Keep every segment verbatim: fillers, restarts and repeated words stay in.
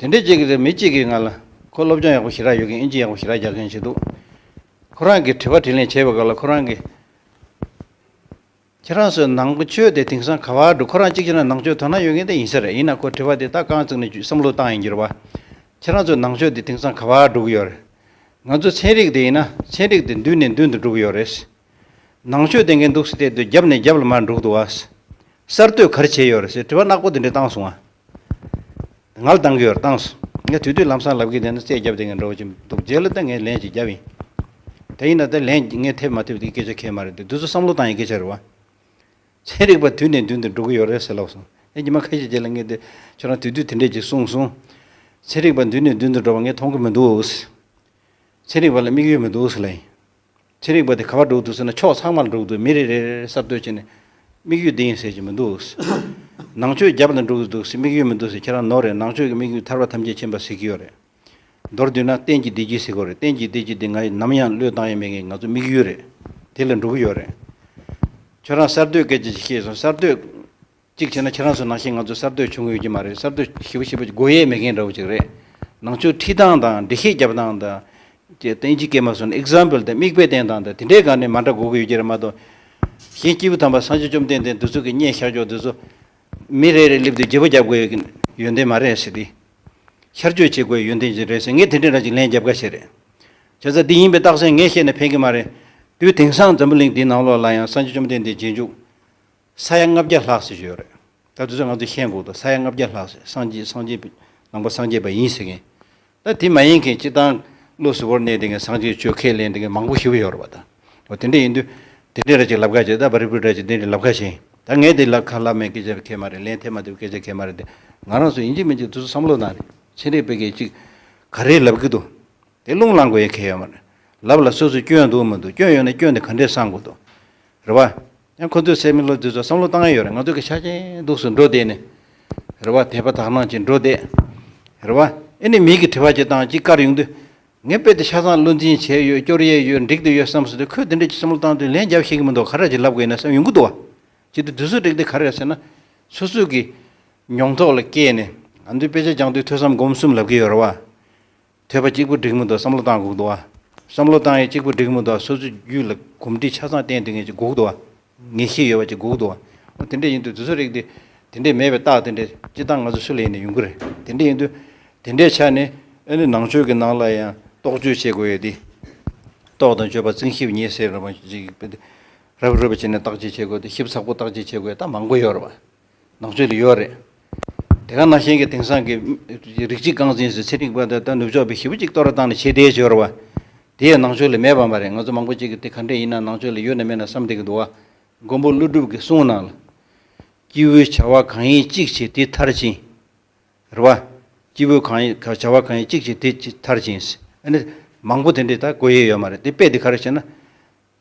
དེ་འདྲས་ཅིག་རེད། མི་གཅིག་གིས་ང་ལ། ཁོ་སློབ་སྦྱོང་ཡག་པོ་ཞེ་དྲག་ཡོད་མཁན། ཨིན་ཇི་ཡག་པོ་ཞེ་དྲག་རྒྱག་མཁན་ཞིག་འདུག་ཁོ་རང་གིས་དྲི་བ་དྲིས་ལན་བྱས་པའི་སྐབས་ལ་ཁོ་རང་གིས། ཁྱེད་རང་ཚོའི་ནང་ཆོས་དེ་དེང་སང་ག་པར་འགྲོ། ཁོ་རང་གཅིག་བྱས་ན་ནང་ཆོས་དོ་སྣང་ཡོད་མཁན་དེ་ཡིན་ས་རེད། ཡིན་ན་ཁོ་དྲི་བ་དེ་ད་རྐང་བཙུགས་ནས་བསམ་བློ་བཏང་ཡིན་གྱི་རེད་བ། ཁྱེད་རང་ཚོའི་ནང་ཆོས་དེ་དེང་སང་ག་པར་འགྲོ་གི་ཡོད་རེད། ང་ཚོ་ཚན་རིག་དེ་ཡིན་ན་ཚན་རིག་དེ་མདུན་ནས་མདུན་དུ་འགྲོ་གི་ཡོད་རེད། ནང་ཆོས་དེ་འགན་འདུག་སེ་བལྟས་དུས་རྒྱབ་ནས་རྒྱབ་ལ་མར་འགྲོ་གི་འདུག་བ། གསར་གཏོད་ག་རེ་བྱས་ཡོད་རེད་ཟེར་དྲི་བ་ནག་པོ་དེ་འདྲ་བཏང་སོང་ང་། ང་ལ་བཏང་གི་ཡོད་རེད། བཏང་སོང་། ངས་དུས་དུས་ལམ་སང་ལབ་གི་བསྡད་ན་རྩོད་རྒྱབ་བསྡད་མཁན་འདྲ་བོ་ཅིག་འདུག་རྗེས་ལ་ད་ངས་ལན་ཅིག་བརྒྱབ་ཡིན། དེ་ཡིན་ན་ད་ལན་ངས་ཐེབས་མ་ཐེབས་དེ་སྐད་ཆ་གང་ཡང་མ་རེད་དེ། དེ་ཚོ་བསམ་བློ་བཏང་ཡའི་སྐད་ཆ་རེད་བ། ཚན་རིག་པ་མདུན་ནས་མདུན་དུ་འགྲོ་གི་ཡོད་རེད་ཟེར་ལབ་སོང་། ཨེ། ཉི་མ་ཁ་ཤས་རྗེས་ལ་ངས་དེ་ཁྱོད་རང་དུས་དུས་དེ་འདྲས་ཅིག་གསུངས་སོང་། ཚན་རིག་པ་མདུན་ནས་མདུན་དུ་འགྲོ་བ་ངས་མཐོང་གི་མི་འདུག་ཚན་རིག་པ་ལ་དམིགས་ཡུལ་མི་འདུག་ཟེར་ལབ་ཡིན། ཚན་རིག་པ་དེ་ག་པར་འགྲོ་གི་འདུག་ཟེར་ན་ཕྱོགས་ཚང་མར་འགྲོ་གི་འདུག་མི་རེ་རེ་རེ་གསར་གཏོད་བྱས་ནས་དམིགས་ཡུལ་འདི་ཡིན་ཟེར་གྱི་མི་འདུག་ནང་ཆོས་རྒྱབ་ལ་འགྲོ་གི་འདུག་ཟེར་དམིགས་ཡུལ་མི་འདུག་ཟེར། ཁྱེད་རང་ནོར་རེད། ནང་ཆོས་ཀྱི་དམིགས་ཡུལ་ཐར་པ་ཐམས་ཅད་མཁྱེན་པ་ཟེར་གྱི་ཡོད་རེད། མདོར་བསྡུས་ན་གཏན་གྱི་བདེ་སྐྱིད་ཟེར་གྱི་ཡོད་རེད། གཏན་གྱི་བདེ་སྐྱིད་འདི་ང་ནམ་ཡང་བློས་བཏང་ཡ་མེད་མཁན་ང་ཚོ་དམིགས་ཡུལ་རེད། དེ་ལ་འགྲོ་གི་ཡོད་རེད། ཁྱོད་རང་གསར་གཏོད་སྐད་ཆ་ཅིག་བཤད་སོང་། གསར་གཏོད་གཅིག་བྱས་ན་ཁྱེད་རང་ཚོ་ནང་བཞིན་ང་ཚོ་གསར་གཏོད་བྱུང་གི་ཡོད་ཀྱི་མ་རེད། གསར་གཏོད་ཞེ་པོ་ཞེ་པོ་དགོས་ཡས་མེད་མཁན་འདྲ་བོ་ཅིག་རེད། ནང་ཆོས་ཁྲིད་སྟངས་དང་འགྲེལ་བཤད་རྒྱབ་སྟངས་དང་། དེ་ཨིན་ཇི་སྐད་མ་སོང་ན་ཨིག་ཛམ་པལ་དང་མིག་དཔེ་བསྟན་སྟངས་དང་དེ་འདྲའི་སྒང་ནས་མ་འདྲ་དགོས་ཀྱི་ཡོད་ཀྱི་རེད་མ་གཏོགས། གཞན་སྐྱེས་བུ་དམ་པ་སངས་རྒྱས་བཅོམ་ལྡན་འདས་འདི་ཚོ་གི་བརྙས་བཞག་ཕྱོགས་འདི་ཚོ་མི་རེ་རེ་སླེབས་དུས་བརྗེ་པོ་རྒྱབ་དགོས་ཡོད་ཀྱི་ཡོན་ཏན་མ་རེད་ཟེར་ཏེ། ཤར་བསྐྱོད་བྱེད་དགོས་ཡོན་ཏན་ཅིག་རེད་ཟེར། ངས་དེ་འདྲའི་ར་ཅིག་ལན་རྒྱབ་ཁ་ཤས་རེད། བྱས་ཙང་འདི་ཡིན་པའི་རྟགས་མཚན་ངས་བཤད་ནས་ཕན་གྱི་མ་རེད། དུས་དེང་སང་འཛམ་བུ་གླིང་འདིའི་ནང་ལོགས་ལ་ཡང་སངས་རྒྱས་བཅོམ་ལྡན་འདས་རྗེས་འཇུག་ས་ཡ་ལྔ་བརྒྱ་ལྷག་ཙམ་ཞིག་ཡོད་རེད། ད་དུས་ཚོད་ང་ཚོས་ཤེས་དགོས་འདུག་ས་ཡ་ལྔ་བརྒྱ་ལྷག་ཙམ་སངས་རྒྱས་སངས་རྒྱས་པ་ནང་པ་སངས་རྒྱས་པ་ཡིན་ཟེར་མཁན། ད་དེ་མ་ཡིན་མཁན་སྤྱིར་བཏང་བློ་གཟུ་བོར་གནས་བསྡད་མཁན་སངས་རྒྱས་ཆོས་ཁས་ལེན་བསྡད་མཁན་མང་པོ་ཞིག་ཡོད་རེད་པ། ད་འོ་དེ་འདྲ་ཡིན་དུས་དེ་འདྲའི་ར་ཅིག་ལབ་ཁ་བྱེད། ད་བ་རི་པུ་ར་ཅིག་དེ་འདྲའི་ལབ་ཁ་བྱེད། ད་ངས་དེ་ལབ་ཁ་ལབ་མེད་སྐད་ཆ་གང་ཡང་མ་རེད། ལན་ཐེབས་མ་ཐེབས་སྐད་ཆ་གང་ཡང་མ་རེད། དེ་ང་རང་ཚོ་ཡིན་གཅིག་མིན་གཅིག་དུས་ཚོད་བསམ་བློ་གནང་རེད། ཚན་རིག་པའི་སྐད་ཅིག་ག་རེ་ལབ་ཀྱི་འདུག་དེ་རླུང་ལངས་དགོས་ཡ་གང་ཡང་ཡོད་མ་རེད། ལབ་ལ་སོ་སོས་སྐྱོན་འདུག་མི་འདུག་སྐྱོན་ཡོད་ན་སྐྱོན་དེ་ག་འདྲས་སངས་དགོས་འདུག་རེད་བ། ཡང་ཁོ་ཚོས་སེ་མི་ལོ་དུས་ཚོད་བསམ་བློ་བཏང་ཡ་ཡོད་རེད། ང་ཚོ་གི་ཆ་རྐྱེན་འདུག་སུ་འགྲོ་བསྡད་ནས། རེད་བ། དད་པ་དག་སྣང་ཅིག་འགྲོ་བསྡད། རེད་བ། ཨེ་ནི་མི་གི་དྲི་བ་ཅིག་བཏང་ཅིག་བཀར་ཡོང་དུས། ངས་དཔེ་དེ་ཆ་ཚང་བློ་འཛིན་བྱས་ཡོད། སྐྱོར་ཡས་ཡོད། འགྲིག་དེ་ཡོད་བསམ་སོང་དུས། ཁོས་དེ་འདྲ་ཅིག་བསམ་བློ་བཏང་དུས་ལན་རྒྱབ་ཤེས་ཀྱི་མི་འདུག་ག་རེ་ཅིག་ལབ་དགོས་ན་བསམ་ཡོང་གི་འདུག་བ། ཅིག་དུས་དུས་ཚོད་འགྲིག་དེ་ག་རེ་རེད་ཟེར་ན། སོ་སོ་གི་མྱོང་ཐོག་ལ་སྐྱེས་ནས། ང་ཚོས་དཔེ་ཆ་སྦྱང་དུས་ཐོས་བསམ་སྒོམ་གསུམ་ལབ་ཀྱི་ཡོད་རེད་བ། ཐོས་པ་གཅིག་པུ་འགྲིག་མི་འདུག་བསམ་བློ་བཏང་དགོས་འདུག་བ། བསམ་བློ་བཏང་ཡས་གཅིག་པུ་འགྲིག་མི་འདུག་སོ་སོའི་རྒྱུད་ལ་གོམས་འདྲིས་ཆ་ཚང་བསྟེན་དེ་ངེས་ཅིག་དགོས་འདུག་བ། ངེས་ཤེས་ཡོད་པ་ཅིག་དགོས་འདུག་བ། འོ་དེ་འདྲས་ཡིན་དུས་དུས་ཚོད་རིག་དེ། དེ་འདྲས་མེད་པའི་རྟགས་དེ་འདྲས་སྤྱིར་བཏང་ང་ཚོ་སུ་ལ་ཡིན་ན་ཡོང་གི་རེད། དེ་འདྲས་ཡིན་དུས། དེ་འདྲས་ཆ་ནས་ཨ་ནི་ནང་ཆོས་ཀྱི་ནང་ལ་ཡང་རྟོག་དཔྱོད་བྱེད་དགོས་ཡོད་དེ། རྟོག་དང་དཔྱོད་པ་རྩིང་ཞིབ་ཉེས་ཟེར་ར་མ་ཅིག་རབ་རིབ་བྱས་ནས་བརྟག་དཔྱད་བྱེད་དགོས་དེ། ཞིབ་ཚགས་པོ་བརྟག་དཔྱད་བྱེད་དགོས་ད་མང་པོ་ཡོད་རེད་བ། ནང་ཆོས་ལ་ཡོད་རེད། དེ་ག་ནང་བཞིན་གྱི་དེང་སང་གི་རིགས་གཅིག་རྐང་འཛིན་ཟེར་ཚན་རིག་པ་དང་ད་ནུབ་ཕྱོགས་པའི་ཞེ་པོ་ཅིག་གཏོར་བརླག་བཏང་ནས་བྱེད་བསྡད་ཡོད་རེད་བ། དེ་ཡང་ནང་ཆོས་ལ་མེད་པ་མ་རེད། ང་ཚོ་མང་པོ་ཅིག་གིས་དེ་ག་འདྲས་ཡིན་ན་ནང་ཆོས་ལ་ཡོད་ན་མེད་ན་བསམ་བསྡད་ཀྱི་འདུག་བ། མགོན་པོ་ཀླུ་སྒྲུབ་ཀྱི་གསུང་ནང་ལ། སྐྱེས་བུའི་བྱ་བ་གང་ཡིན་གཅིག་བྱེད་དེ་མཐར་ཕྱིན། རེད་བ། སྐྱེས་བུ་གང་ཡིན་བྱ་བ་གང་ཡིན་གཅིག་བྱེད་དེ་མཐར་ཕྱིན། ཨ་ནི། མང་པོ་དེ་འདྲས་ད་གོ་ཡས་ཡོད་མ་རེད། དེ་དཔེ་དེ་ག་རེ་བྱས་ན།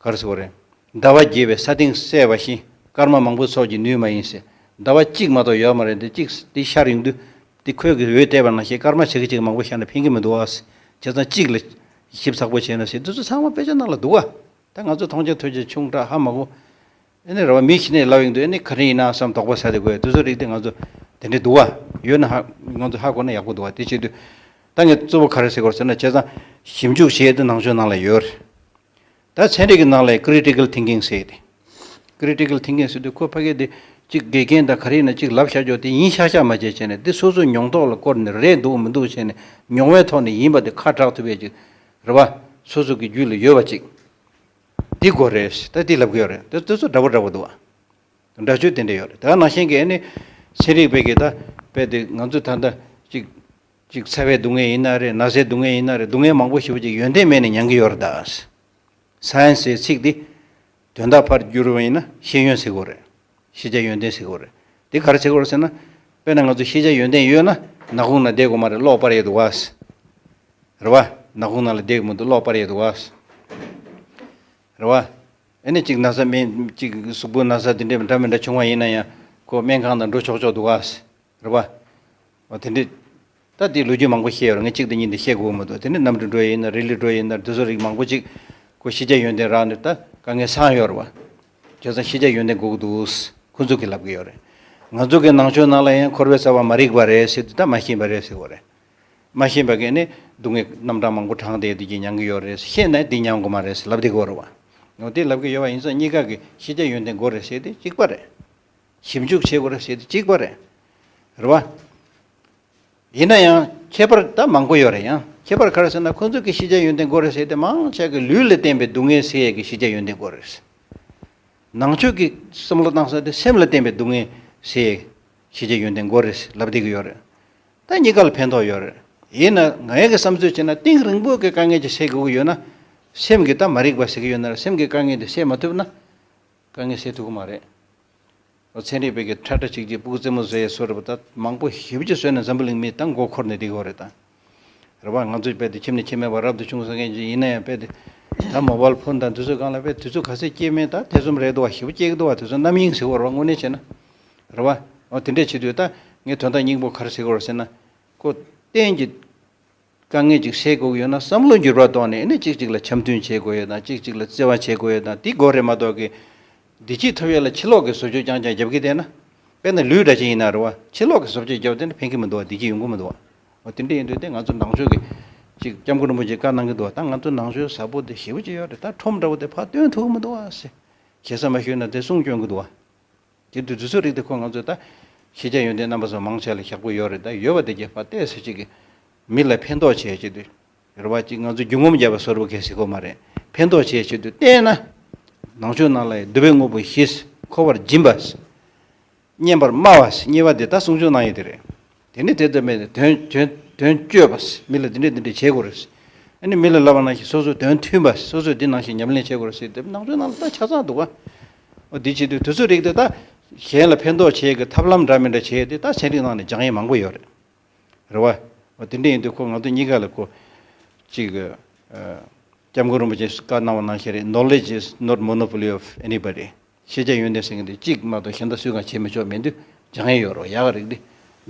ག་རེ་ཟེར་བ་རེད། ཟླ་བ་རྒྱས་པས་ས་སྟེང་གསལ་བ་བཞིན། སྐར་མ་མང་པོའི་ཚོགས་ཀྱིས་ནུས་མ་ཡིན་ཟེར། ཟླ་བ་གཅིག་མ་གཏོགས་ཡོད་མ་རེད་དེ། གཅིག་དེ་ཤར་ཡོང་དུས། དེ་ཁོས་གི་འོད་བལྟས་པ་ནང་བཞིན་སྐར་མ་ཞེ་གི་ཅིག་མང་པོ་ཤར་ན་ཕན་གི་མི་འདུག་ཨ། བྱས་ཙང་གཅིག་ལ་ཞིབ་ཚགས་པོ་བྱས་ན་ཟེར། དེ་ཚོ་ཚང་མ་དཔེ་ཆ་ནང་ལ་འདུག་ཨ། ད་ང་ཚོ་མཐོང་ཆེན་ཐོས་ཆེན་ཆུང་དྲགས་ཧ་མ་གོ། ཨ་ནི་རེད་བ། མི་ཞིག་ནས་ལབ་ཡོང་དུས་ཨ་ནི་ག་རེ་ཡིན་ན་བསམ་དོགས་པ་ཟ་དེ་དགོས། དེ་ཚོ་རིགས་དེ་ང་ཚོ་དེ་འདྲས་འདུག་བ། ཡོད་ན་ཧ། ང་ཚོ་ཧ་གོ་ན་ཡག་པོ་འདུག་བ། དེ་བྱེད་དུས། ད་ངས་གཙོ་བོ་ག་རེ་ཟེར་དགོས་ཟེར་ན། བྱས་ཙང་ཞིབ་འཇུག་བྱེད་ཡས་དེ་ནང་ཆོས་ནང་ལ་ཡོད་རེད། ད་ཚན་རིག་གི་ནང་ལ་critical thinking་ཟེར་ཡས་དེ། Critical thinking་ཟེར་དུས་ཁོ་ཕ་གི་དེ་གཅིག་དགེ་རྒན་དང་ག་རེ་ཡིན་ན་གཅིག་ལབ་བཞག་ཆོག་དེ་ཡིན་ཤག་ཤག་མ་བྱས་བྱས་ནས། དེ་སོ་སོའི་མྱོང་རྟོགས་ལ་བསྐོར་ནས་རེད་འདུག་མི་འདུག་བྱས་ནས་མྱོང་བའི་ཐོག་ནས་ཡིན་པ་དེ་ཁ་གྲག་ཐུབ་ཡས་ཅིག་རེད་བ། སོ་སོ་གི་རྒྱུད་ལ་ཡོད་པ་ཅིག་འདི་དགོས་རེད། ད་འདི་ལབ་གི་ཡོད་རེད། ད་དེ་ཚོ་འདྲ་པོ་འདྲ་པོ་འདུག་བ། འདྲ་བཅོས་དེ་འདྲ་ཡོད་རེད། ད་ནང་བཞིན་གྱི་ཨ་ནི་ཚན་རིག་པས་ཀྱི་ད་དཔེ་དེ་ང་ཚོས་ད་ལྟ་ཅིག་ཅིག་ཚ་བའི་སྡུག་བསྔལ་ཡིན་ན་རེད། ན་ཚའི་སྡུག་བསྔལ་ཡིན་ན་རེད། སྡུག་བསྔལ་མང་པོ་ཞེ་པོ་ཅིག་ཡོན་ཏན་མེད་ནས་མྱང་གི་ཡོད་རེད་ད། Science་ཟེར་ཚིག་འདི་དོན་དག་ཕར་བསྒྱུར་བ་ཡིན་ན་ཤེས་ཡོན་ཟེར་དགོས་རེད། ཤེས་བྱ་ཡོན་ཏན་ཟེར་དགོས་རེད། དེ་ག་རེ་ཟེར་དགོས་རེད་ཟེར་ན། དཔེར་ན་ང་ཚོ་ཤེས་བྱ་ཡོན་ཏན་ཡོད་ན་ནག་ཁུང་ནང་བསྡད་དགོས་མ་རེད། གློག་སྤར་ཡས་འདུག་བ། རེད་བ། ནག་ཁུང་ནང་ལ་བསྡད་དགོས་མི་འདུག་གློག་སྤར་ཡས་འདུག་བ། རེད་བ། ཨ་ནི་གཅིག་ན་ཚ་མེད། གཅིག་གཟུགས་པོ་ན་ཚ་དེ་འདྲ་འདྲ་མི་འདྲ་བྱུང་བ་ཡིན་ན་ཡང་ཁོ་སྨན་ཁང་ནང་འགྲོ་ཆོག་ཆོག་འདུག་ག། རེད་བ། འོ་དེ་འདྲ། ད་དེའི་ལོ་རྒྱུས་མང་པོ་བཤད་ཡོད་རེད། ངས་གཅིག་དང་གཉིས་དེ་བཤད་དགོས་མི་འདུག་དེ་ནི་གནམ་གྲུ་འགྲོ་ཡས་ཡིན་ན། རི་ལི་འགྲོ་ཡས་ཡིན་ན། དེ་ཚོ་རིགས་མང་པོ་ཅིག་ཁོ་ཤེས་བྱ་ཡོན་ཏན་རག་ནས་ད་དཀའ་ངལ་སངས་ཡོད་རེད་བ། བྱས་ཙང་ཤེས་བྱ་ཡོན་ཏན་དགོས་ཀྱི་འདུག་ཁོ་ཚོ་གིས་ལབ་ཀྱི་ཡོད་རེད། ང་ཚོ་གི་ནང་ཆོས་ནང་ལ་ཡང་འཁོར་བའི་རྩ་བ་མ་རིག་པ་རེད་ཟེར་དུས་ད་མ་ཤེས་པ་རེད་ཟེར་དགོས་རེད། མ་ཤེས་པ་གིས་ནི་སྡུག་བསྔལ་རྣམ་གྲངས་མང་པོ་བགྲངས་བསྡད་དེ་གི་མྱང་གི་ཡོད་རེད། ཤེས་ན་འདི་མྱང་དགོས་མ་རེད་ལབ་བསྡད་ཀྱི་ཡོད་རེད་བ། འོ་དེ་ལབ་ཀྱི་ཡོད་པ་ཡིན་ཙང་གཉིས་ཀ་གི་ཤེས་བྱ་ཡོན་ཏན་དགོས་རེད་ཟེར་དེ་གཅིག་པ་རེད། ཞིབ་འཇུག་བྱེད་དགོས་རེད་ཟེར་དེ་གཅིག་པ་རེད། རེད་བ། ཡིན་ན་ཡང་ཁྱད་པར་ད་མང་པོ་ཡོད་རེད། ཡང་ཁྱད་པར་ག་རེ་ཟེར་ན་ཁོང་ཚོ་གི་ཤེས་བྱ་ཡོན་ཏན་དགོས་རེད་ཟེར་དེ་མང་ཆེ་གི་ལུས་ལ་བརྟེན་པའི་སྡུག་བསྔལ་སེལ་ཡས་ཀྱི་ཤེས་བྱ་ཡོན་ཏན་དགོས་རེད། ནང་ཆོས་ཀྱི་བསམ་བློ་བཏང་ས་དེ་སེམས་ལ་བརྟེན་པའི་སྡུག་བསྔལ་སེལ་ཡས་ཤེས་བྱ་ཡོན་ཏན་དགོས་རེད་ལབ་བསྡད་ཀྱི་ཡོད་རེད། ད་གཉིས་ཀ་ལ་ཕན་ཐོགས་ཡོད་རེད། ཡིན་ན་ངའི་གི་བསམ་ཚུལ་བྱས་ན་གཏིང་རིང་པོ་གི་དཀའ་ངལ་ཅིག་སེལ་དགོས་ཀྱི་ཡོད་ན། སེམས་ཀྱི་ད་མ་རིག་པ་ཟེར་གྱི་ཡོད་ན་ར་སེམས་ཀྱི་དཀའ་ངལ་དེ་སེལ་མ་ཐུབ་ན། དཀའ་ངལ་སེལ་ཐུབ་ཀྱི་མ་རེད། ཚན་རིག་པའི་གི་ཁྲ་ཁྲ་ཅིག་ཅིག་སྤུ་གུ་རྩེད་མོ་བཟོ་ཡས་བཟོ་འདྲ་པོ་ད་མང་པོ་ཞེ་པོ་ཅིག་བཟོས་ནས་འཛམ་བུ་གླིང་མི་ད་མགོ་འཁོར་ནས་བསྡད་ཀྱི་ཡོད་རེད་ད། རེད་བ། ང་ཚོས་རྦད་དེ་ཁྱིམ་ནས་ཁྱིམ་མེད་པར་རབ་ཏུ་བྱུང་ཟེར་མཁན་ཅིག་ཡིན་ན་ཡང་རྦད་དེ་ད་མོ་བལ་ཕོན་དང་དེ་ཚོའི་སྒང་ལ་རྦད་དུས་ཚོད་ག་ཚོད་སྐྱེལ་མིན་ད་ཐེ་ཚོམ་རེད་འདུག་བ། ཞེ་པོ་སྐྱེལ་གི་འདུག་བ། དེ་ཚོ་རྣམ་གཡེང་ཟེར་བ་རེད་བ། དངོས་གནས་བྱས་ན། རེད་བ། འོ་དེ་འདྲས་བྱེད་དུས་ད་ངས་དོན་དག་སྙིང་པོ་ག་རེ་ཟེར་གི་ཡོད་རེད་ཟེར་ན། ཁོ་གཏན་གྱི་དཀའ་ངལ་ཅིག་སེལ་དགོས་ཀྱི་ཡོད་ན་བསམ་བློ་འགྱུར་བ་གཏོང་ནས་ཨ་ནི་གཅིག་གཅིག་ལ་འཆམ་མཐུན་བྱེད་དགོས་ཡོད་དང་གཅིག་གཅིག་ལ་བརྩེ་བ་བྱེད་དགོས་ཡོད་དང་དེ་དགོས་རེད་མ་གཏོགས་ཀྱི། བདེ་སྐྱིད་ཐོབ་ཡས་ལ་ཕྱི་ལོགས་ཀྱི་བཟོ་བཅོས་རྐྱང་རྐྱང་རྒྱབ་ཀྱི་བསྡད་ན། དཔེར་ན་ལུས་འདྲ་ཅིག་ཡིན་ན་རེད་བ། ཕྱི་ལོགས་ཀྱི་བཟོ་བཅོས་རྒྱབ་བསྡད་ན་ཕན་གྱི་མི་འདུག་བ། བདེ་སྐྱིད་ཡོང་གི་མི་འདུག་བ། འོ་དེ་འདྲ་ཡིན་དུས་དེ་ང་ཚོ་ནང་ཆོས་ཀྱི་ཅིག་སྐྱབས་མགོན་རིན་པོ་ཆེས་བཀའ་གནང་གི་འདུག་བ། ད་ང་ཚོ་ནང་ཆོས་ཟབ་པོ་དེ་ཞེ་པོ་ཅིག་ཡོད་རེད། ད་ཁྲོམ་འདྲ་བོ་དེ་ཕར་སྟོན་ཐུབ་ཀྱི་མི་འདུག་བ་ཟེར། ཞེ་ས་མ་ཞུས་ན་དེ་གསུང་སྐྱོན་གྱི་འདུག་བ། དེ་དུས་དུས་ཚོད་རིག་དེ་ཁོ་ང་ཚོས་ད་ཤེས་བྱ་ཡོན་ཏན་རྣམ་པ་ཚོ་མང་ཆེ་ལ་ཞག་པོ་ཡོད་རེད། ད་ཡོད་པ་དེ་རྒྱས་པ་ཏོག་ཙམ་ཅིག་གི་མི་ལ་ཕན་ཐོགས་བྱེད་ཆེད་དུ། རེད་བ། ཅིག་ང་ཚོ་རྒྱུ་ངོམ་བརྒྱབ་པ་བཟོ་འདྲ་པོ་གལ་སྲིད་དགོས་མ་རེད། ཕན་ཐོགས་བྱེད་ཆེད་དུ་བལྟས་ན། ནང་ཆོས་ནང་ལ་འདུལ་བའི་དངོས་པོ་བཞི། འཁོར་བར་སྦྱིན་པ། སྙན་པར་སྨྲ་བ། གཉིས་པ་དེ་ད་གསུང་ཆོས་གནང་ཡས་དེ་རེད། དེ་ནི་དེ་ལྟ་མེད་དོན་དོན་དོན་སྤྱོད་པ། མི་ལ་འདི་འདྲས་འདི་འདྲས་བྱེད་དགོས་རེད། ཨ་ནི་མི་ལ་ལབ་པ་ནང་བཞིན་སོ་སོའི་དོན་མཐུན་པ། སོ་སོས་འདི་ནང་བཞིན་ཉམས་ལེན་བྱེད་དགོས་རེད་ཟེར་དེ་ནང་ཆོས་ནང་ལ་ད་ཆ་ཚང་འདུག་ག་འོ་འདི་བྱེད་དུས་དུས་ཚོད་རིག་དེ་ད་གཞན་ལ་ཕན་ཐོགས་བྱེད་ཀྱི་ཐབས་ལམ་འདྲ་མི་འདྲ་བྱེད་དེ་ད་ཚན་རིག་ནང་ནས་སྦྱང་ཡས་མང་པོ་ཡོད་རེད། རེད་བ། འོ་དེ་འདྲ་ཡིན་དུས་ཁོ་ང་ཚོ་གཉིས་ཀ་ལ་ཁོ་གཅིག་གི་ཨ། སྐྱབས་མགོན་རིན་པོ་ཆེས་བཀའ་གནང་བ་ནང་བཞིན་རེད། Knowledge is not monopoly of anybody། ཤེས་བྱ་ཡོན་ཏན་ཟེར་མཁན་དེ་གཅིག་མ་གཏོགས་གཞན་དག་སུས་ཀྱང་བྱེད་མི་ཆོག་མིན་དུས་སྦྱང་ཡས་ཡོད་རེད་བ། ཡག་ག་རེད་དེ།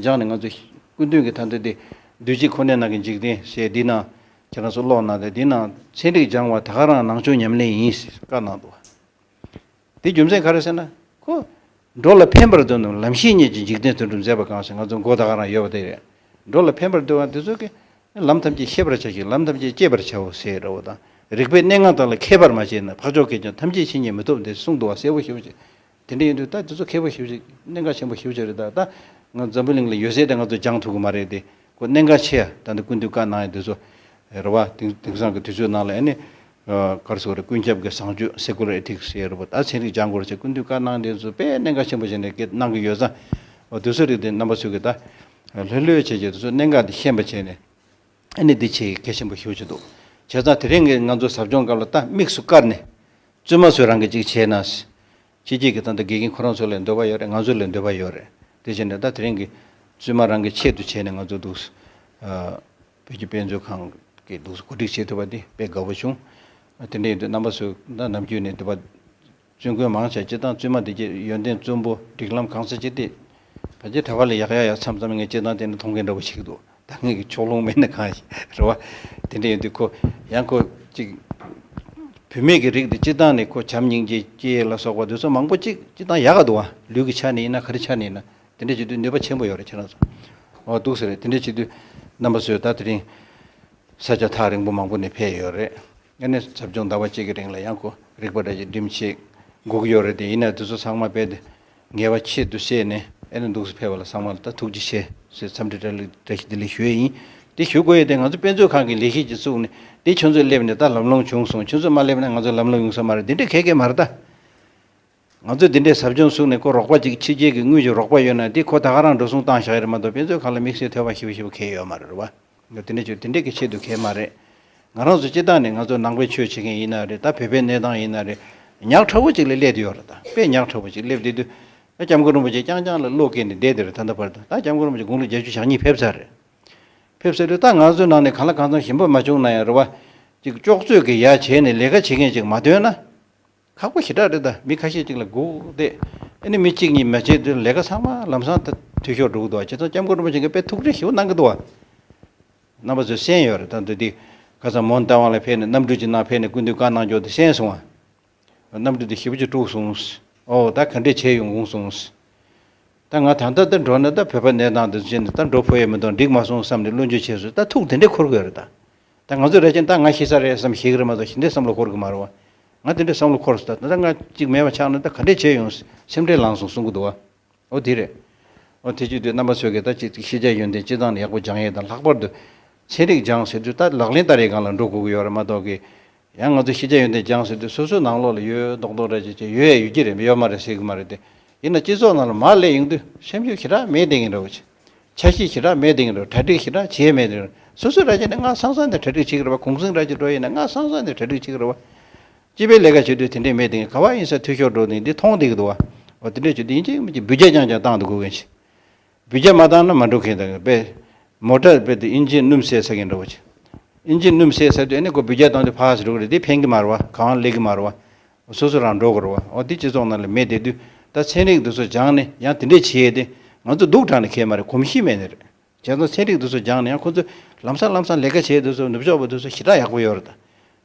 སྦྱངས་ནས་ང་ཚོ་སྐུ་མདུན་གྱི་ད་ལྟ་དེ་འདུས་བྱས་ཁོ་ནའི་ནང་གི་འཇིག་རྟེན་ཟེར་འདི་ནང་ཁྱེད་རང་ཚོ་ཀློག་གནང་དེ་འདི་ནང་ཚན་རིག་སྦྱང་བ་ད་ག་རང་ནང་ཆོས་ཉམས་ལེན་ཡིན་ཟེར་བཀའ་གནང་འདུག་བ། དེ་རྒྱུ་མཚན་ག་རེ་ཟེར་ན། ཁོ། འགྲོ་ལ་ཕན་པར་འདོད་རྣམས་ལམ་ཤེས་ཉིད་ཀྱིས་འཇིག་རྟེན་དོན་སྒྲུབ་མཛད་པ་གང་ཟེར་ང་ཚོ་མགོ་ད་ག་རང་ཡོད་པ་དེ་རེད། འགྲོ་ལ་ཕན་པར་འདོད་པ་དེ་ཚོ་གིས། ལམ་ཐམས་ཅད་ཤེས་པར་བྱ་ཞིང་ལམ་ཐམས་ཅད་སྤྱད་པར་བྱའོ་ཟེར་རོ་དང་། རིགས་པའི་གནས་ལྔ་དག་ལ་མཁས་པར་མ་བྱས་ན་འཕགས་མཆོག་གིས་ཀྱང་ཐམས་ཅད་མཁྱེན་ཉིད་མི་ཐོབ་འདི་གསུངས་འདུག་བ། གསལ་པོ་ཞེ་པོ་ཅིག་དེ་འདྲ་ཡིན་དུས་ད་དེ་ཚོ་མཁས་པོ་ཞེ་པོ་ཅིག་གནད་འགག་ཆེན་པོ་ཞེ་པོ་ཅིག་རེད། ད་ད་ང་འཛམ་བུ་གླིང་ལ་ཡོད་ཚད་དེ་ང་ཚོ་སྦྱང་ཐུབ་ཀྱི་མ་རེད་དེ། ཁོ་གནད་འགག་ཆེ་ཡ། ད་འདི་སྐུ་མདུན་བཀའ་གནང་ཡ་འདི་ཚོ་རེད་བ། དེང་དེང་སང་གི་དུས་ཚོད་ནང་ལ་ཨ་ནི་ག་རེ་ཟེར་དགོས་རེད། ཀུན་ཁྱབ་ཀྱི་བཟང་སྤྱོད་secular ethics ཟེར་རེད་བ། ད་ཚན་རིག་སྦྱང་དགོས་རེད་ཟེར་སྐུ་མདུན་བཀའ་གནང་དེ་ཚོ་དཔེ་གནད་འགག་ཆེན་པོ་བྱས་ནས་སྐད་གནང་གི་ཡོད་ཙང་། འོ་དུས་ཚོད་རིག་དེ་རྣམ་པ་ཚོས་ཀྱི་ད་ལྷོད་ལྷོད་བྱས་བྱས་དུས་ཚོད་གནད་འགག་འདི་ཤེས་པ་བྱས་ནས་ཨ་ནི་འདི་ཆེས་གལ་ཆེན་པོ་ཞེ་པོ་ཅིག་འདུག་བྱས་ཙང་དེ་རིང་གི་ང་ཚོ་ཟབ་སྦྱོང་སྐབས་ལ་ད་དམིགས་སུ་བཀར་ནས་བཙུན་མ་ཚོས་རང་གི་ཅིག་བྱས་ན། ཕྱི་རྒྱལ་གྱི་ད་ལྟ་དགེ་རྒན་ཁོ་རང་ཚོ་ལ་འདོད་པ་ཡོད་རེད། ང་ཚོ་ལ་འདོད་པ་ཡོད་རེད། དེ་བྱས་ནས་ད་དེ་རིང་གི་བཙུན་མ་རང་གི་ཆེད་དུ་བྱས་ནས་ང་ཚོ་འདུག་ཨ། བོད་ཀྱི་དཔེ་མཛོད་ཁང་གི་འདུག་གོ་སྒྲིག་བྱེད་ཐུབ་པ་དེ་དཔེ་དགའ་པོ་བྱུང་། དེ་འདྲ་ཡིན་དུས་རྣམ་པ་ཚོས་ད་ནམ་རྒྱུན་ནས་འདི་པ་བཙུན་དགོན་མང་ཆེ་སྤྱིར་བཏང་བཙུན་མ་དེ་གྱད་ཡོན་ཏན་བཙུན་པོ་སྒྲིག་ལམ་གང་ས་ཅི་སྟེ། ཕལ་ཆེར་གྲྭ་པ་ལས་ཡག་ཡག་ཡག་མཚམས་མཚམས་ངས་སྤྱིར་བཏང་དེ་འདྲ་མཐོང་མཁན་འདྲ་པོ་ཞིག་འདུག་ད་ངས་ཀྱི་ཕྱོགས་ལྷུང་མེད་ན་གང་ཞིག་རེད་བ། དེ་འདྲ་ཡིན་དུས་ཁོ་ཡང་ཁོ་ཅིག་བུད་མེད་ཀྱི་རིགས་དེ་སྤྱིར་བཏང་ནས་ཁོ་བྱམས་སྙིང་རྗེ་སྐྱེ་ལ་སོགས་པ་དེ་ཚོ་མང་པོ་ཅིག་སྤྱིར་བཏང་ཡག་ག་འདུག་བ། ལུས་ཀྱི་ཆ་ནས་ཡིན་ན་ག་རེ་ཆ་ནས་ཡིན་ན་དེ་འདྲ་བྱེད་དུས་ནུས་པ་ཆེན་པོ་ཡོད་རེད་ཁྱེད་རང་ཚོ། འོ་འདུག་ཟེར་རེད། དེ་འདྲ་བྱེད་དུས་རྣམ་པ་ཚོས་ད་དེ་རིང་ས་ཆ་ཐག་རིང་པོ་མང་པོ་ནས་ཕེབས་ཡོད་རེད། ཨ་ནི་ཟབ་སྦྱོང་ཟླ་བ་གཅིག་གི་རིང་ལ་ཡང་ཁོ་རིག་པ་འདྲ་ཞིག་འགྲིམ་བྱེད་དགོས་ཀྱི་ཡོད་རེད་དེ། ཡིན་ན་དེ་ཚོ་ཚང་མ་རྦད་དེ་ངེས་པ་ཆེད་དུ་བཤད་ནས་ཨ་ནི་འདུག་སེ་ཕེབས་པ་ལ་ཚང་མ་ལ་ད་ཐུགས་རྗེ་ཆེ་ཟེར་འཚམས་འདྲི་བཀྲ་ལེགས་བཀྲ་ཤིས་བདེ་ལེགས་ཞུ་ཡས་ཡིན། དེ་ཞུ་དགོས་ཡས་དེ་ང་ཚོ་དཔེ་མཛོད་ཁང་གི་ལས་གཞི་ཅིག་བཙུགས་ནས་དེ་ཁྱོད་ཚོས་སླེབས་ནས་ད་ལམ་ལྷོང་བྱུང་སོང་། ཁྱོད་ཚོས་མ་སླེབས་ན་ང་ཚོ་ལམ་ལྷོང་ཡོང་ས་མ་རེད། དེ་འདྲ་གས་གས་མ་རེད་ད། ང་ཚོས་འདི་འདྲའི་ཟབ་སྦྱོང་བཙུགས་ནས་ཁོ་རོགས་པ་ཅིག་ཕྱི་རྒྱལ་གྱི་དངུལ་གྱི་རོགས་པ་ཡོད་ན་དེ་ཁོ་ད་ག་རང་འགྲོ་སོང་བཏང་བཞག་ཡོད་རེད་མ་གཏོགས་དཔེ་མཛོད་ཁང་ལ་དམིགས་བསལ་ཐོས་པ་ཞེ་པོ་ཞེ་པོ་གང་ཡང་ཡོད་མ་རེད་བ། འདི་འདྲ་ཅིག་དེ་འདྲའི་གི་ཆེད་དུ་གང་ཡང་མ་རེད། ང་རང་ཚོ་སྤྱིར་བཏང་ནས་ང་ཚོ་ནང་པའི་ཆོས་བྱེད་མཁན་ཡིན་ན་རེད། ད་བོད་པའི་གནས་སྟངས་ཡིན་ན་རེད། ཉག་ཕྲ་བོ་ཅིག་ལ་སླེབས་བསྡད་ཡོད་རེད། ད་དཔེ་ཉག་ཕྲ་བོ་ཅིག་སླེབས་བསྡད་དུས་ད་སྐྱབས་མགོན་རིན་པོ་ཆེ་རྐྱང་རྐྱང་ལ་བློ་བཀལ་ནས་བསྡད་བསྡད་རེད། ད་ལྟ་བར་དུ་ད་སྐྱབས་མགོན་རིན་པོ་ཆེ་དགུང་ལོ་བརྒྱད་ཅུ་ཞེ་གཉིས་ཕེབས་ཚར་རེད། ཕེབས་ཚར་དུས་ད་ང་ཚོའི་ནང་ནས་གང་ལ་གང་འཚམ་ཞེན་པ་མ་བྱུང་ན་ཡང་རེད་བ། ཅིག་ལྕོགས་ཚོད་ཀྱི་ཡ་བྱས་ནས་ལས་ཀ་བྱེད་མཁན་ཅིག་མ་ཐོན་ན། ཁག་པོ་ཞེ་དྲག་རེད། ད་མི་ཁ་ཤས་ཅིག་ལ་སྒུག་བསྡད། ཨ་ནི་མི་གཅིག་གཉིས་མ་བྱས་དུས་ལས་ཀ་ཚང་མ་ལམ་སང་ད་འཐུས་ཤོར་འགྲོ་གི་འདུག་བ། བྱས་ཙང་སྐྱབས་མགོན་རིན་པོ་ཆེ་གིས་དཔེ་ཐུགས་ཁུར་ཞེ་པོ་གནང་གི་འདུག་བ། རྣམ་པ་ཚོས་གསན་ཡོད་རེད། ད་འདི་འདི་ཁ་སང་མོན་རྟ་དབང་ལ་ཕེབས་ནས་གནམ་གྲུ་ཅིག་ནང་ཕེབས་ནས་སྐུ་མདུན་བཀའ་གནང་རྒྱུ་དེ་གསན་སོང་བ། གནམ་གྲུ་དེ་ཞེ་པོ་ཅིག་དཀྲུགས་སོང་། ཨོ་ད་ག་འདྲས་བྱས་ཡོང་དགོངས་སོང་། ད་ང་ད་ལྟ་ད་འགྲོ་ན་ད་བོད་པ་གནས་སྟངས་འདི་ཚོ་བྱས་ནས་ད་འགྲོ་ཕོད་ཡས་མི་འདུག་འགྲིག་མ་སོང་བསམ་ནས་བློ་འགྱོད་བྱས་སོང་། ད་ཐུག་དེ་འདྲས་འཁོར་གི་ཡོད་རེད་ད། ད་ང་ཚོ་རེ་ཅན་ད་ང་ཤི་ས་རེད་བསམ་ཤི་གི་རེད་མ་གཏོགས་ཤི་འདྲས་བསམ་བློ་འཁོར་གི་མ་རེད་བ། ང་དེ་འདྲས་བསམ་བློ་འཁོར་སོང་། ད་ད་ང་གཅིག་མེད་པ་ཆགས་ན་ད་ག་འདྲས་བྱས་ཡོང་སེམས་ཁྲལ་ལངས་སོང་གསུང་གི་འདུག་བ། ཨོ་དེ་རེད། ཨོ་དེ་བྱེད་དུས་རྣམ་པ་ཚོས་ཀྱིས་ད་ཅིག་ཤེས་བྱ་ཡོན་ཏན་སྤྱི་བཏང་ནས་ཡག་པོ་སྦྱང་ཡས་དང་། ལྷག་པར་དུ་ཚན་རིག་སྦྱང་ཟེར་དུས་ད་ལག་ལེན་བསྟར་ཡས་སྒང་ལ་འགྲོ་དགོས་ཀྱི་ཡོད་རེད་མ་གཏོགས་ཀྱི། ཡང་ང་ཚོ་ཤེས་བྱ་ཡོན་ཏན་སྦྱང་ཟེར་དུས་སོ་སོའི་ནང་ལོགས་ལ་ཡོད་མདོག་མདོག་འདྲ་ཅིག་ཅིག་ཡོད་ཡ་ཡོད་ཀྱི་རེད། ཡོད་མ་རེད་ཟེར་གི་མ་རེད་དེ། ཡིན་ན་སྤྱི་ཚོགས་ནང་ལ་མར་སླེབས་ཡོང་དུས་སེམས་ཤུགས་ཞེ་དྲག་མེད་བསྡད་ཀྱི་འདྲ་བོ་ཅིག་འཆར་གཞི་ཞེ་དྲག་མེད་བསྡད་ཀྱི་འདྲ་བོ། གྲ་སྒྲིག་ཞེ་དྲག་བྱས་མེད་བསྡད་ཀྱི་འདྲ་བོ། སོ་སོ་ར་ཅིག་ནས་སྔ་སང་སང་ནས་གྲ་སྒྲིག་བྱེད་ཀྱི་རེད་བ། གུང་སེང་ར་ཅིག་འགྲོ་ཡིན་ན་སྔ་སང་སང་ནས་གྲ་སྒྲིག་བྱེད་ཀྱི་རེད་བ། སྤྱི་པའི་ལས་ཀ་བྱེད་དུས་དེ་འདྲས་མེད་དེ། ག་བ་ཡིན་ས་འཐུས་ཤོར་འགྲོ་ནས་འདི་མཐོང་བསྡད་ཀྱི་འདུག་བ། འོ་དེ་འདྲས་བྱེད་དུས་ཡིན་གཅིག་མིན་གཅིག་འབུད་རྒྱག་རྐྱང་རྐྱང་བཏང་འདུག་དགོས་མཁན་ཞིག་འབུད་རྒྱག་མ་བཏང་ན་མ་འགྲོ་མཁན་དང་། དཔེ་མོ་ཊ་དཔེ་དེ་ཨིན་ཇི་སྣུམ་ཟད་ཚར་མཁན་འདྲ་བོ་ཅིག་ཨིན་ཇི་སྣུམ་ཟད་ཚར་དུས་ཨ་ནི་ཁོ་འབུད་རྒྱག་བཏང་དུས་ཕར་ཟེར་འགྲོ་གི་རེད། དེ་ཕན་གྱི་མ་རེད་བ། གང་སླེབས་ཀྱི་མ་རེད་བ། སོ་སོ་རང་འགྲོ་དགོས་རེད་བ། འོ་དེ་སྤྱི་ཚོགས་ནང་ལ་མེད་བསྡད་དུས། ད་ཚན་རིག་འདི་ཚོ་སྦྱངས་ནས་ཡང་དེ་འདྲས་བྱེད་ཡས་དེ་ང་ཚོ་སྡུག་དྲགས་ནས་ཁེལ་མ་རེད། གོམས་གཤིས་མེད་ནི་རེད། བྱས་ཙང་ཚན་རིག་འདི་ཚོ་སྦྱངས་ནས་ཡང་ཁོ་ཚོ་ལམ་སང་ལམ་སང་ལས་ཀ་བྱེད་དུས་ཚོ་ནུབ་ཕྱོགས་པ་དེ་ཚོ་ཞེ་དྲག་ཡག་པོ་ཡོད་རེད་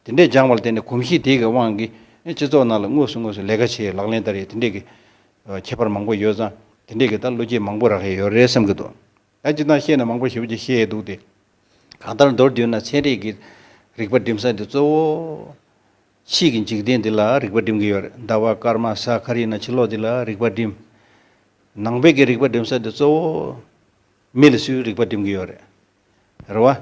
ད། དེ་འདྲས་སྦྱངས་པ་ལ་བརྟེན་ནས་གོམས་གཤིས་དེ་གི་དབང་གིས་སྤྱི་ཚོགས་ནང་ལ་དངོས་སུ་དངོས་སུ་ལས་ཀ་བྱེད་ཡས་ལག་ལེན་བསྟར་ཡས་དེ་འདྲས་ཀྱི་ཁྱད་པར་མང་པོ་ཡོད་ཙང་། དེ་འདྲས་ཀྱི་ད་བློ་སྐྱེད་མང་པོ་རག་ཡས་ཡོད་རེད་བསམ་གྱི་འདུག་ད་སྤྱིར་བཏང་བཤད་ན་མང་པོ་ཞེ་པོ་ཅིག་བཤད་ཡས་འདུག་སྟེ། གང་ལྟར་མདོར་བསྡུས་ན་ཚན་རིག་གི་རིག་པ་འགྲིམ་ས་དེ་གཙོ་བོ་ཕྱི་གི་འཇིག་རྟེན་འདི་ལ་རིག་པ་འགྲིམ་གྱི་ཡོད་རེད། ཟླ་བ་སྐར་མ་ས་ག་རི་ན་ཕྱི་ལོགས་འདི་ལ་རིག་པ་འགྲིམ། ནང་པའི་གི་རིག་པ་འགྲིམ་ས་དེ་གཙོ་བོ་མི་ལ་སུས་རིག་པ་འགྲིམ་གྱི་ཡོད་རེད། རེད་བ།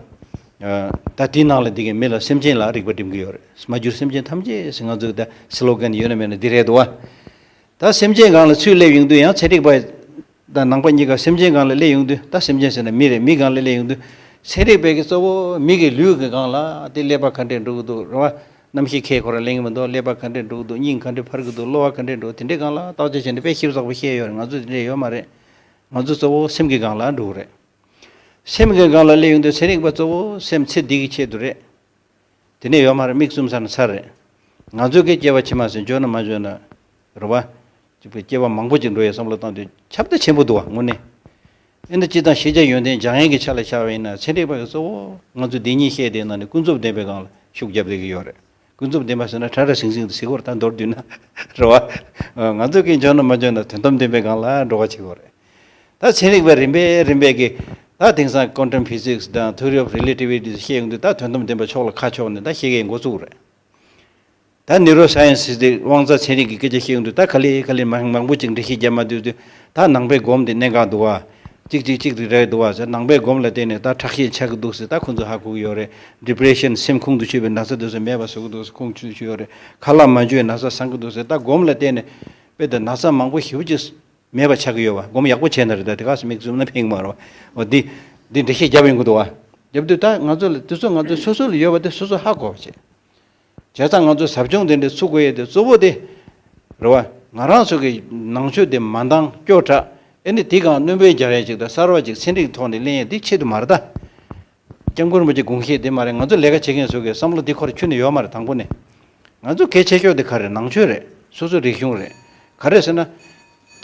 ཨ། ད་དེའི་ནང་ལ་འདི་གའི་མི་ལ་སེམས་ཅན་ལ་རིག་པ་འགྲིམ་གྱི་ཡོད་རེད། མ་གྱུར་སེམས་ཅན་ཐམས་ཅད་ཟེར་ང་ཚོའི་ད་སི་ལོ་གན་ཡོད་ན་མེད་ན་འདི་རེད་འདུག་བ། ད་སེམས་ཅན་སྒང་ལ་ཚུར་སླེབས་ཡོང་དུས་ཡང་ཚན་རིག་པ་དང་ནང་པ་གཉིས་ཀ་སེམས་ཅན་སྒང་ལ་སླེབས་ཡོང་དུས། ད་སེམས་ཅན་ཟེར་ན་མི་རེད། མི་སྒང་ལ་སླེབས་ཡོང་དུས་ཚན་རིག་པའི་གི་གཙོ་བོ་མི་གི་ལུས་ཀྱི་སྒང་ལ་དེ་ཀླད་པ་ག་འདྲས་འགྲོ་གི་འདུག་རེད་བ། རྣམ་ཤེས་ཁས་ཁོ་རང་ལེན་གྱི་མི་འདུག་ཀླད་པ་ག་འདྲས་འགྲོ་གི་འདུག་སྙིང་ག་འདྲས་འཕར་གི་འདུག་གློ་བ་ག་འདྲས་འགྲོ། དེ་འདྲའི་སྒང་ལ་བརྟག་དཔྱད་བྱས་ནས་དཔེ་ཞིབ་ཚགས་པོ་བཤད་ཡོད་རེད། ང་ཚོ་དེ་འདྲས་ཡོད་མ་རེད། ང་ཚོ་གཙོ་བོ་སེམས་ཀྱི་སྒང་ལ་འགྲོ་གི་རེད། སེམས་ཀྱི་སྒང་ལ་སླེབས་ཡོང་དུས་ཚན་རིག་པ་གཙོ་བོ་སེམས་ཚེ་འདི་གི་ཆེད་དུ་རེད། དེ་ནས་ཡོད་མ་རེད། མིག་བཙུམ་ཚར་ན་ཚར་རེད། ང་ཚོའི་གི་སྐྱེ་བ་ཕྱི་མ་ཟེར་འཇོག་ན་མ་འཇོག་ན་རེད་བ། ཅིག་པའི་སྐྱེ་བ་མང་པོ་ཅིག་འགྲོ་ཡའི་བསམ་བློ་བཏང་དུས་ཁྱབ་གདལ་ཆེན་པོ་འདུག་བ་དངོས་གནས། ཨེ་འདི་སྤྱི་དང་ཤེས་བྱ་ཡོན་ཏན་སྦྱང་ཡས་ཀྱི་ཆ་ལ་བཞག་པ་ཡིན་ན་ཚན་རིག་པ་གི་གཙོ་བོ་ང་ཚོ་འདི་ཉིད་བཤད་དེ་ནང་ནས་ཀུན་རྫོབ་བདེན་པའི་སྒང་ལ་ཤུགས་རྒྱབ་བསྡད་ཀྱི་ཡོད་རེད། ཀུན་རྫོབ་བདེན་པ་ཟེར་ན་ཁྲ་ཁྲ་ཟིང་ཟིང་དུ་ཟེར་གྱི་ཡོད་རེད། ད་མདོར་བསྡུས་ན་རེད་བ། ང་ཚོ་གི་འཇོག་ན་མ་འཇོག་ན་དོན་དམ་བདེན་པའི་སྒང་ལ་འགྲོ་བ་བྱེད་ཀྱི་ཡོད་རེད། ད་ཚན་རིག་པ་རིམ་པས་རིམ་པས་ཀྱིས་ད་དེང་སང་quantum physics་དང་theory of relativity་བཤད་ཡོང་དུས་ད་དོན་དམ་བདེན་པ་ཕྱོགས་ལ་ཁ་ཕྱོགས་ནས་ད་བཤད་མཁན་འགོ་བཙུགས་རེད། ད་neuroscience་དེ་དབང་རྩ་ཚན་རིག་གི་སྐད་ཆ་བཤད་ཡོང་དུས་ད་ག་ལེ་ག་ལེ་མང་མང་པོ་ཅིག་འགྲེལ་བཤད་རྒྱབ་མ་སྡོད་དུས། ད་ནང་པའི་སྒོམ་དེ་གནད་འགག་འདུག་བ། གཅིག་གཅིག་གཅིག་དེ་རེད་འདུག་བ་ཟེར། ནང་པའི་སྒོམ་ལ་བརྟེན་ནས་ད་ཁྲག་ཤེད་ཆག་གི་འདུག་ཟེར་ད་ཁོང་ཚོ་ཧ་གོ་གི་ཡོད་རེད། depression་སེམས་ཁོང་དུ་ཆུད་པའི་ན་ཚ་དེ་ཚོ་མེད་པ་བཟོ་གི་འདུག་ཟེར་ཁོང་ཚོས་ཞུས་ཡོད་རེད། ཁ་ལག་མ་འཇུ་བའི་ན་ཚ་སངས་ཀྱི་འདུག་ཟེར། ད་སྒོམ་ལ་བརྟེན་ནས་དཔེ་དེ་ན་ཚ་མང་པོ་ཞེ་པོ་ཅིག་མེད་པ་ཆགས་ཀྱི་ཡོད་བ། སྒོམ་ཡག་པོ་བྱས་ན་རེད། ད་དེ་ག་སེ་མིག་བཙུམ་ན་ཕན་གྱི་མ་རེད་བ། འོ་འདི་འདི་འགྲེལ་བཤད་རྒྱབ་ཡོང་གི་འདུག་བ། རྒྱབ་དུས་ད་ང་ཚོ་ལ་དེ་ཚོ་ང་ཚོ་སོ་སོ་ལ་ཡོད་པ་དེ་སོ་སོ་ཧ་གོ་བ་བྱེད། བྱས་ཙང་ང་ཚོས་ཟབ་སྦྱོང་དེ་འདྲ་ཚུགས་དགོས་ཡས་དེ་གཙོ་བོ་དེ་རེད་བ། ང་རང་ཚོ་གི་ནང་ཆོས་དེ་མ་འདང་སྐྱོ་དྲགས། ཨེ་ནི་དེ་གང་སྣོན་པ་རྒྱག་ཡས་ཅིག་དང་གསར་བ་ཅིག་ཚན་རིག་ཐོག་ནས་ལེན་ཡས་དེ་ཆེད་དུ་མ་རེད་ད། སྐྱབས་མགོན་རིན་པོ་ཆེ་དགོངས་བཞེད་དེ་མ་རེད། ང་ཚོ་ལས་ཀ་བྱེད་མཁན་ཚོ་གི་བསམ་བློ་དེ་ཁོ་རང་ཁྱོན་ནས་ཡོད་མ་རེད། དང་པོ་ནས། ང་ཚོ་གལ་ཆེ་ཤོས་དེ་ག་རེད། ནང་ཆོས་རེད། སོ་སོའི་རིག་གཞུང་རེད། ག་རེ་ཟེར་ན།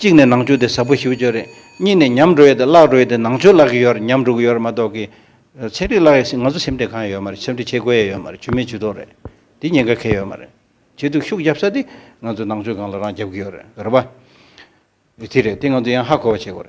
གཅིག་ནས་ནང་ཆོས་དེ་ཟབ་པོ་ཞེ་པོ་ཅིག་རེད། གཉིས་ནས་ཉམས་འགྲོ་ཡས་དེ་བརླག་འགྲོ་ཡས་དེ་ནང་ཆོས་བརླག་གི་ཡོད་རེད། ཉམས་འགྲོ་གི་ཡོད་རེད་མ་གཏོགས་ཀྱི། ཚན་རིག་བརླག་ཡས་ཟེར་ང་ཚོ་སེམས་ཁྲལ་གང་ཡང་ཡོད་མ་རེད། སེམས་ཁྲལ་བྱེད་དགོས་ཡས་ཡོད་མ་རེད། ཇུས་མེད་ཇུས་གཏོགས་རེད། དེ་ཉེན་ཁ་གང་ཡང་ཡོད་མ་རེད། བྱེད་དུས་ཤུགས་རྒྱབ་ས་དེ་ང་ཚོ་ནང་ཆོས་སྒང་ལ་རང་རྒྱབ་ཀྱི་ཡོད་རེད། རེད་པ། དེ་རེད། དེ་ང་ཚོ་ཡང་ཧ་གོ་བ་བྱེད་དགོས་